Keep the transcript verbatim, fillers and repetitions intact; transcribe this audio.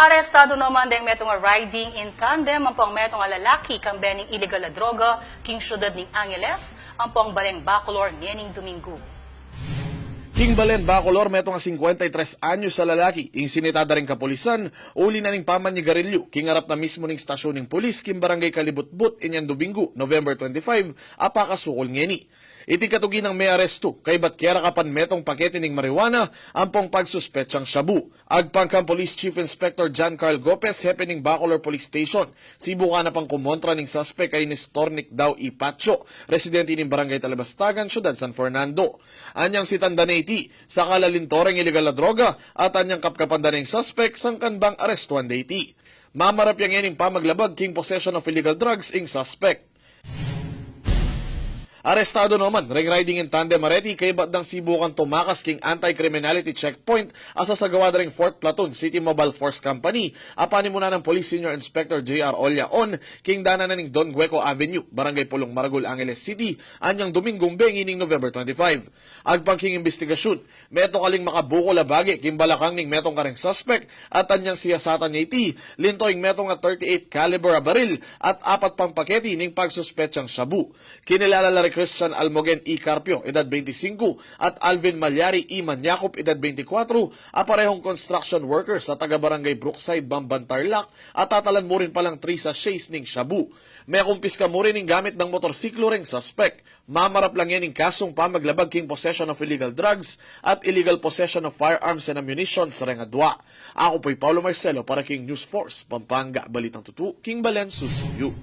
Arestadu naman deng metung a riding in tandem ampong metung a lalaki kambe ning iligal a droga king syudad ning Angeles, ampong balen Bacolor ngening Domingo. King balen Bacolor, metung a singkwenta y tres anyos a lalaki ing sinita da ring kapulisan uli na ning pamanyigarilyu king arap na mismu ning stasyun ning pulis king barangay Kalibutbut inyang Domingo, November twenty-five, a pakasukul ngeni. Iti katuki nang mearestu kaybat kerakapan metung pakete ning marijuana ampong pagsuspetsang shabu. Agpang kang Police Chief Inspector John Carl Gopez, hepe ning Bacolor Police Station, sibukan na pang kumontra ning suspek a i Nestor Nicdao Ipacho, residente ning Barangay Talabastagan, Syudad San Fernando. Anyang sitan da ne iti, saka la linto reng iligal a droga, at anyang kapkapan da ne ing suspek sangkan bang arestuan de iti. Mamarap ya ngening pamaglabag king possession of illegal drugs ing suspek. Arestadu naman reng riding in tandem a reti kaybat dang sibukang tumakas king anti-criminality checkpoint a sasagawa da ring Fourth Platoon City Mobile Force Company a panimunan nang Police Senior Inspector J R Ollaon king danan na ning Don Gueco Avenue, Barangay Pulong Maragul, Angeles City, anyang Dominggung bengi ning November twenty-five. Agpang king imbestigasyun, metung aling makabukul a bage king balakang ning metung kareng suspek at anyang siyasatan ne iti, linto ing metung a thirty-eight caliber a baril at apat pang pakete ning pagsuspetsang shabu. Kinilala la ri Christian Almogen E. Carpio, edad twenty-cinco, at Alvin Malyari E. Manyakup, edad twenty-kuwatro, a parehong construction workers a taga Barangay Brookside, Bamban, Tarlac, at tatalan mu rin palang three sachets ning shabu. Mekumpiska mu rin ing gamit nang motorsiklo reng suspek. Mamarap la ngening kasung pamaglabag king possession of illegal drugs at illegal possession of firearms and ammunitions reng adwa. Aku pu'y Paulo Marcelo para king News Force Pampanga, balitang tutu king balen susuyu.